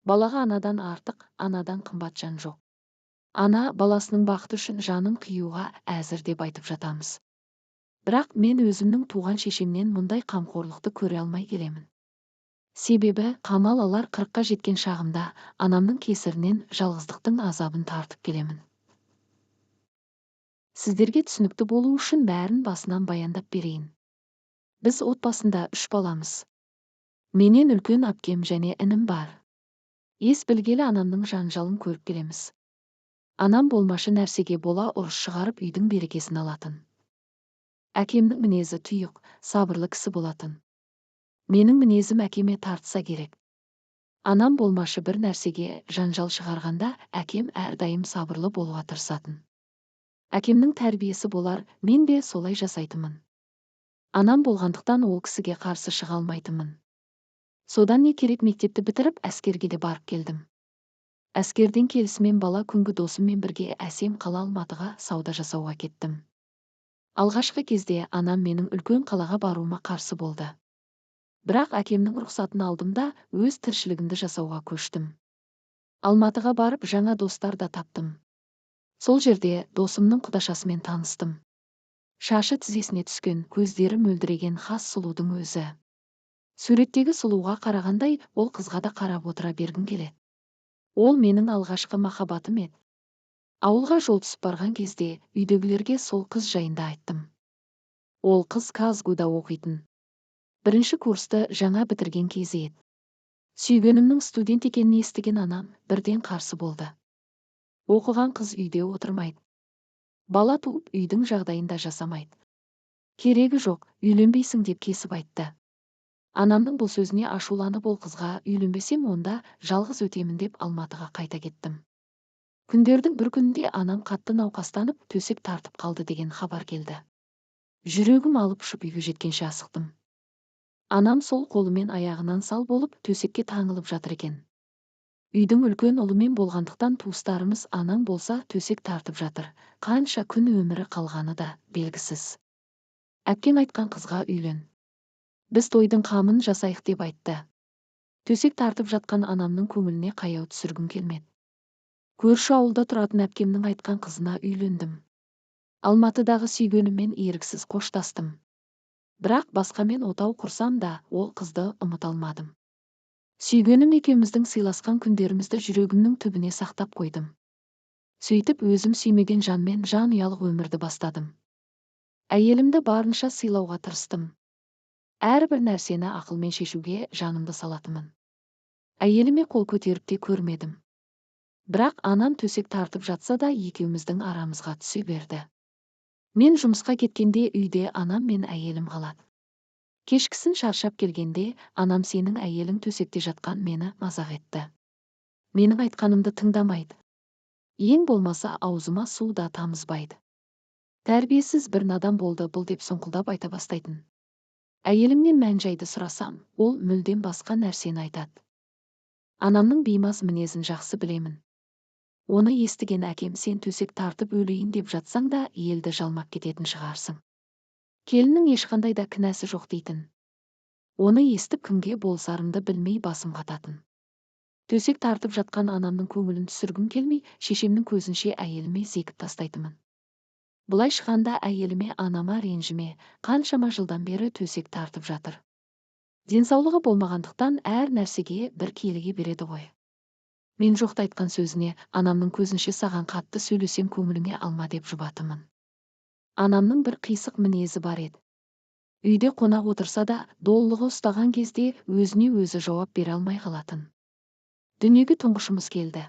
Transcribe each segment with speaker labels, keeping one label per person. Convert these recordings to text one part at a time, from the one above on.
Speaker 1: Балаға анадан артық, анадан қымбат жан жоқ. Ана баласының бақыты үшін жанын қиюға әзір деп айтып жатамыз. Бірақ мен өзімнің туған шешемнен мұндай қамқорлықты көре алмай келемін. Себебі қамал алар 40-қа жеткен шағымда анамның кесірінен жалғыздықтың азабын тартып келемін. Сіздерге түсінікті болу үшін бәрін басынан баяндап берейін. Біз отбасында 3 баламыз. Менен үлкен әпкем және інім бар. Ес білгелі анамның жанжалын көріп келеміз. Анам болмашы нәрсеге бола ұрыс шығарып үйдің берекесін алатын. Әкемнің мінезі тұйық, сабырлы кісі болатын. Менің мінезім әкеме тартса керек. Анам болмашы бір нәрсеге жанжал шығарғанда әкем әрдайым сабырлы болуға тырысатын. Әкемнің тәрбиесі болар, мен де солай жасайтынмын. Анам болғандықтан ол кісіге қарсы шыға алмайтынмын. Содан не керек, мектепті бітіріп, әскерге де барып келдім. Әскерден келісімен бала күнгі досыммен бірге әсем қала Алматыға сауда жасауға кеттім. Алғашқы кезде анам менің үлкен қалаға баруыма қарсы болды. Бірақ әкемнің рұқсатын алдым да өз тіршілігімді жасауға көштім. Алматыға барып жаңа достар да таптым. Сол жерде досымның құдашасымен таныстым. Шашы тізесіне түскен, көздері мөлдіреген хас сұлудың өзі. Суреттегі сұлуға қарағандай ол қызға да қарап отыра бергім келеді. Ол менің алғашқы махаббатым еді. Ауылға жол түсіп барған кезде үйдегілерге сол қыз жайында айттым. Ол қыз КазГУ-да оқитын. Бірінші курсты жаңа бітірген кезі еді. Сүйгенімнің студент екенін естіген анам бірден қарсы болды. Оқыған қыз үйде отырмайды. Бала туып үйдің жағдайын да жасамайды. Керегі жоқ, үйленбейсің деп кесіп айтты. Анамның бұл сөзіне ашуланып ол қызға үйленбесем онда жалғыз өтемін деп Алматыға қайта кеттім. Күндердің бір күнінде анам қатты науқастанып төсек тартып қалды деген хабар келді. Жүрегім алып ұшып үйге жеткенше асықтым. Анам сол қолымен аяғынан сал болып төсекке таңылып жатыр екен. Үйдің үлкен ұлымен болғандықтан туыстарымыз анаң болса төсек тартып жатыр, қанша күн өмірі қалғаны да белгісіз. Әпкең айтқан қызға үйлен. Біз тойдың қамын жасайық деп айтты. Төсек тартып жатқан анамның көңіліне қаяу түсіргім келмеді. Көрші ауылда тұратын әпкемнің айтқан қызына үйлендім. Алматыдағы сүйгеніммен еріксіз қоштастым. Бірақ басқамен отау құрсам да ол қызды ұмыта алмадым. Сүйгенім екеуміздің сыйласқан күндерімізді жүрегімнің түбіне сақтап қойдым. Сөйтіп өзім сүймеген жанмен жанұялық өмірді бастадым. Әйелімді барынша сыйлауға тырыстым. Әрбір нәрсені ақылмен шешуге жанымды салатынмын. Әйеліме қол көтеріп те көрмедім. Бірақ анам төсек тартып жатса да екеуміздің арамызға түсе берді. Мен жұмысқа кеткенде үйде анам мен әйелім қалады. Кешкісін шаршап келгенде анам сенің әйелің төсекте жатқан мені мазақ етті. Менің айтқанымды тыңдамайды. Ең болмаса аузыма су да тамызбайды. Тәрбиесіз бір надан болды бұл деп сұңқылдап айта бастайтын. Әйелімнен мән-жайды сұрасам, ол мүлдем басқа нәрсені айтады. Анамның беймаз мінезін жақсы білемін. Оны естіген әкем сен төсек тартып өлейін деп жатсаң да елді жалмап кететін шығарсың. Келіннің ешқандай да кінәсі жоқ дейтін. Оны естіп кімге болысарымды білмей басым қататын. Төсек тартып жатқан анамның көңілін түсіргім келмей, шешемнің көзінше әйеліме зекіп тастайтынмын. Бұлай шыққанда әйеліме, анама ренжіме, қаншама жылдан бері төсек тартып жатыр. Денсаулығы болмағандықтан әр нәрсеге бір келіге береді ғой. Мен жоқты айтқан сөзіне анамның көзінше саған қатты сөйлесем көңіліңе алма деп жұбатымын. Анамның бір қисық мінезі бар еді. Үйде қонақ отырса да, доллығы ұстаған кезде өзіне өзі жауап бере алмай қалатын. Дүниеге тұңғышымыз келді.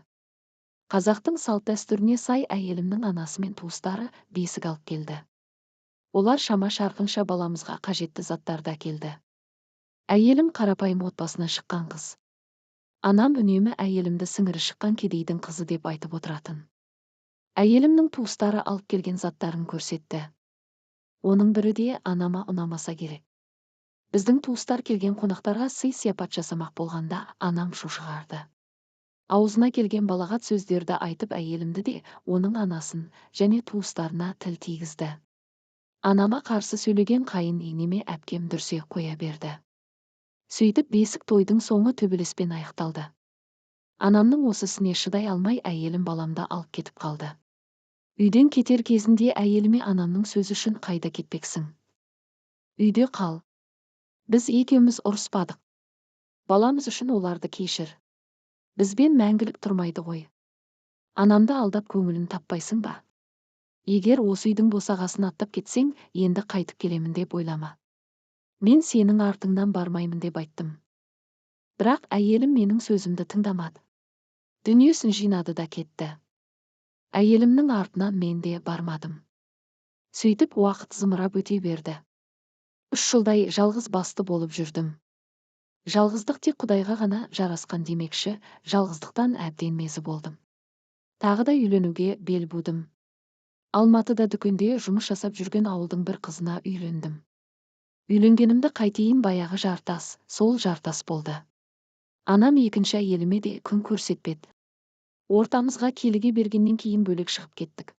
Speaker 1: Қазақтың салт-дәстүріне сай әйелімнің анасы мен туыстары бесік алып келді. Олар шама шарқынша баламызға қажетті заттарды әкелді. Әйелім қарапайым отбасынан шыққан қыз. Анам үнемі әйелімді сіңірі шыққан кедейдің қызы деп айтып отыратын. Әйелімнің туыстары алып келген заттарын көрсетті. Оның бірі де анама ұнамаса керек. Біздің туыстар келген қонақтарға сый-сияпат жасамақ болғанда анам шу шығарды. Аузына келген балағат сөздерді айтып әйелімді де, оның анасын және туыстарына тіл тигізді. Анама қарсы сөйлеген қайын енеме әпкем дүрсе қоя берді. Сөйтіп бесік тойдың соңы төбелеспен аяқталды. Анамның осы ісіне шыдай алмай әйелім баламды алып кетіп қалды. Үйден кетер кезінде әйеліме анамның сөзі үшін қайда кетпексің? Үйде қал. Біз екеуміз ұрыспадық. Баламыз үшін оларды кешір. Бізбен мәңгілік тұрмайды ғой. Анамды алдап көңілін таппайсың ба? Егер осы үйдің босағасын аттап кетсең, енді қайтып келемін деп ойлама. Мен сенің артыңнан бармаймын деп айттым. Бірақ әйелім менің сөзімді тыңдамады. Дүниесін жинады да кетті. Әйелімнің артынан мен де бармадым. Сөйтіп уақыт зымырап өте берді. 3 жылдай жалғыз басты болып жүрдім. Жалғыздық тек Құдайға ғана жарасқан демекші, жалғыздықтан әбден мезі болдым. Тағы да үйленуге бел будым. Алматыда дүкенде жұмыс жасап жүрген ауылдың бір қызына үйлендім. Үйленгенімді қайтейін, баяғы жартас, сол жартас болды. Анам екінші әйеліме де күн көрсетпеді. Ортамызға келіге бергеннен кейін бөлек шығып кеттік.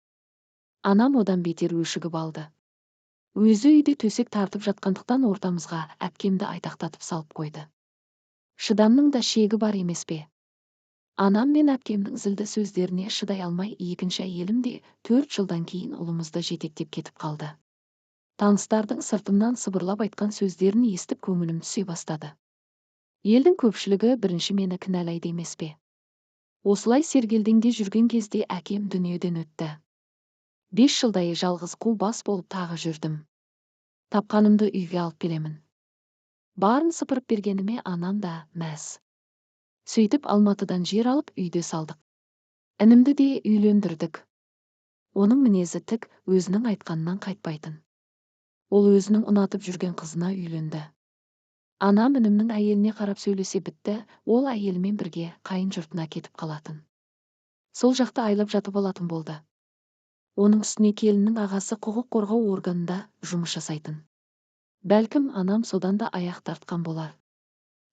Speaker 1: Анам одан бетер өшігіп алды. Өзі үйде төсек тартып жатқандықтан ортамызға әпкемді айтақтатып салып қойды. Шыдамның да шегі бар емес пе? Анам мен әпкемнің зілді сөздеріне шыдай алмай екінші әйелім де 4 жылдан кейін ұлымызды жетектеп кетіп қалды. Таныстардың сыртымнан сыбырлап айтқан сөздерін естіп көңілім түсе бастады. Елдің көпшілігі бірінші мені кінәлайды емес пе? Осылай сергелдеңде жүрген кезде әкем дүниеден өтті. 5 жылдай жалғыз қу бас болып тағы жүрдім. Тапқанымды үйге алып келемін. Барын сыпырып бергеніме анам да мәз. Сөйтіп Алматыдан жер алып үйде салдық. Інімді де үйлендірдік. Оның мінезі тік, өзінің айтқанынан қайтпайтын. Ол өзінің ұнатып жүрген қызына үйленді. Анам інімнің әйеліне қарап сөйлесе бітті, ол әйелімен бірге қайын жұртына кетіп қалатын. Сол жақта айлап жатып алатын болды. Оның үстіне келіннің ағасы құқық қорғау органында жұмыс жасайтын. Бәлкім анам содан да аяқ тартқан болар.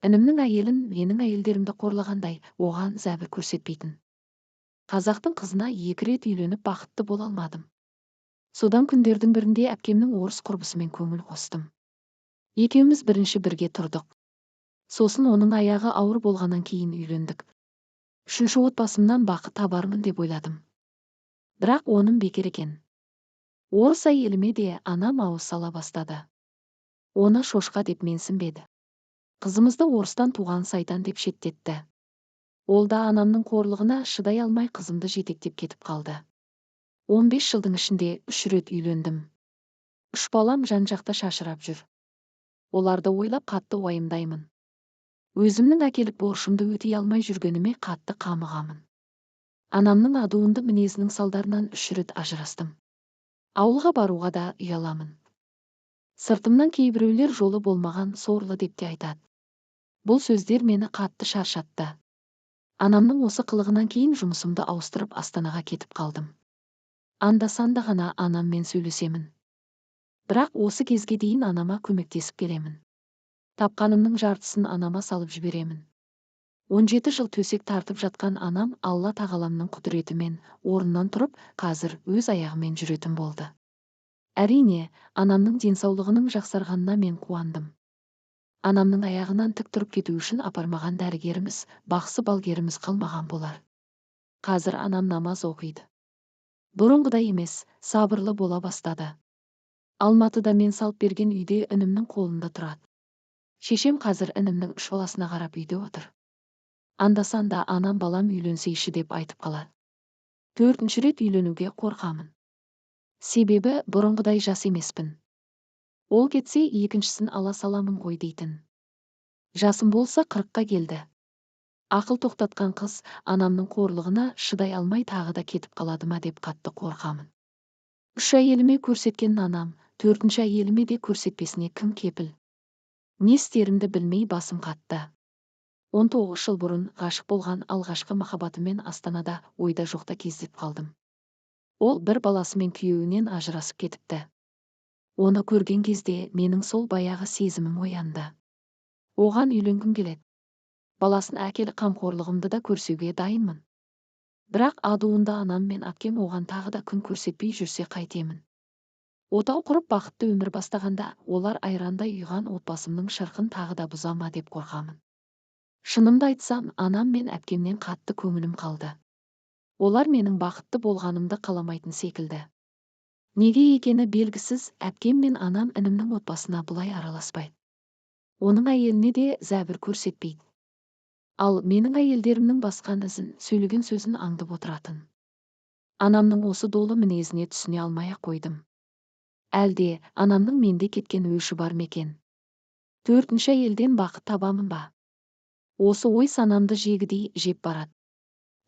Speaker 1: Інімнің әйелін менің әйелдерімді қорлағандай оған зәбір көрсетпейтін. Қазақтың қызына 2 рет үйленіп бақытты бола алмадым. Содан күндердің бірінде әпкемнің орыс құрбысымен көңіл қостым. Екеуміз бірінші бірге тұрдық. Сосын оның аяғы ауыр болғаннан кейін үйлендік. 3-ші отбасымнан бақыт табармын деп ойладым. Бірақ оным бекер екен. Орыс әйеліме де анам ауыз сала бастады. Оны шошқа деп менсінбеді. Қызымызды орыстан туған сайтан деп шеттетті. Ол да анамның қорлығына шыдай алмай қызымды жетектеп кетіп қалды. 15 жылдың ішінде 3 рет үйлендім. 3 балам жан-жақта шашырап жүр. Оларды ойлап қатты уайымдаймын. Өзімнің әкелік борышымды өтей алмай жүргеніме қатты қамығамын. Анамның адуынды мінезінің салдарынан 3 рет ажырастым. Ауылға баруға да ұяламын. Сыртымнан кейбіреулер жолы болмаған сорлы деп те айтады. Бұл сөздер мені қатты шаршатты. Анамның осы қылығынан кейін жұмысымды ауыстырып Астанаға кетіп қалдым. Анда-санда ғана анаммен сөйлесемін. Бірақ осы кезге дейін анама көмектесіп келемін. Тапқанымның жартысын анама салып жіберемін. 17 жыл төсек тартып жатқан анам Алла тағаламның құдіретімен орнынан тұрып, қазір өз аяғымен жүретін болды. Әрине, анамның денсаулығының жақсарғанына мен қуандым. Анамның аяғынан тік тұрып кету үшін апармаған дәрігеріміз, бақсы балгеріміз қалмаған болар. Қазір анам намаз оқиды. Бұрынғыдай емес, сабырлы бола бастады. Алматыда мен салып берген үйде інімнің қолында тұрады. Шешем қазір інімнің 3 баласына қарап үйде отыр. Анда-санда анам балам үйленсейші деп айтып қалады. 4-ші рет үйленуге қорқамын. Себебі бұрынғыдай жас емеспін. Ол кетсе екіншісін ала саламын ғой дейтін. Жасым болса 40-қа келді. Ақыл тоқтатқан қыз анамның қорлығына шыдай алмай тағы да кетіп қалады ма деп қатты қорқамын. 3 әйеліме көрсеткен анам, 4-ші әйеліме де көрсетпесіне кім кепіл? Не істерімді білмей басым қатты. 19 жыл бұрын ғашық болған алғашқы махаббатыммен Астанада ойда жоқта кездесіп қалдым. Ол бір баласымен күйеуінен ажырасып кетіпті. Оны көрген кезде менің сол баяғы сезімім оянды. Оған үйленгім келеді. Баласын әкелі қамқорлығымды да көрсеуге дайынмын. Бірақ адуынды анам мен әпкем оған тағы да күн көрсетпей жүрсе қайтемін. Отау құрып бақытты өмір бастағанда олар айрандай ұйыған отбасымның шырқын тағы да бұза ма деп қорқамын. Шынымды айтсам, анам мен әпкемнен қатты көңілім қалды. Олар менің бақытты болғанымды қаламайтын секілді. Неге екені белгісіз, әпкем мен анам інімнің отбасына бұлай араласпайды. Оның әйеліне де зәбір көрсетпейді. Ал менің әйелдерімнің басқан ізін, сөйлеген сөзін аңдып отыратын. Анамның осы долы мінезіне түсіне алмай-ақ қойдым. Әлде анамның менде кеткен өші бар ма екен? Төртінші әйелден бақыт табамын ба? Осы ой санамды жегідей жеп барады.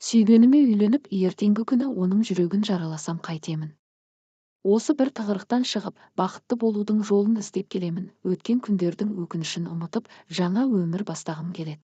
Speaker 1: Сүйгеніме үйленіп, ертеңгі күні оның жүрегін жараласам қайтемін? Осы бір тығырықтан шығып, бақытты болудың жолын іздеп келемін, өткен күндердің өкінішін ұмытып, жаңа өмір бастағым келеді.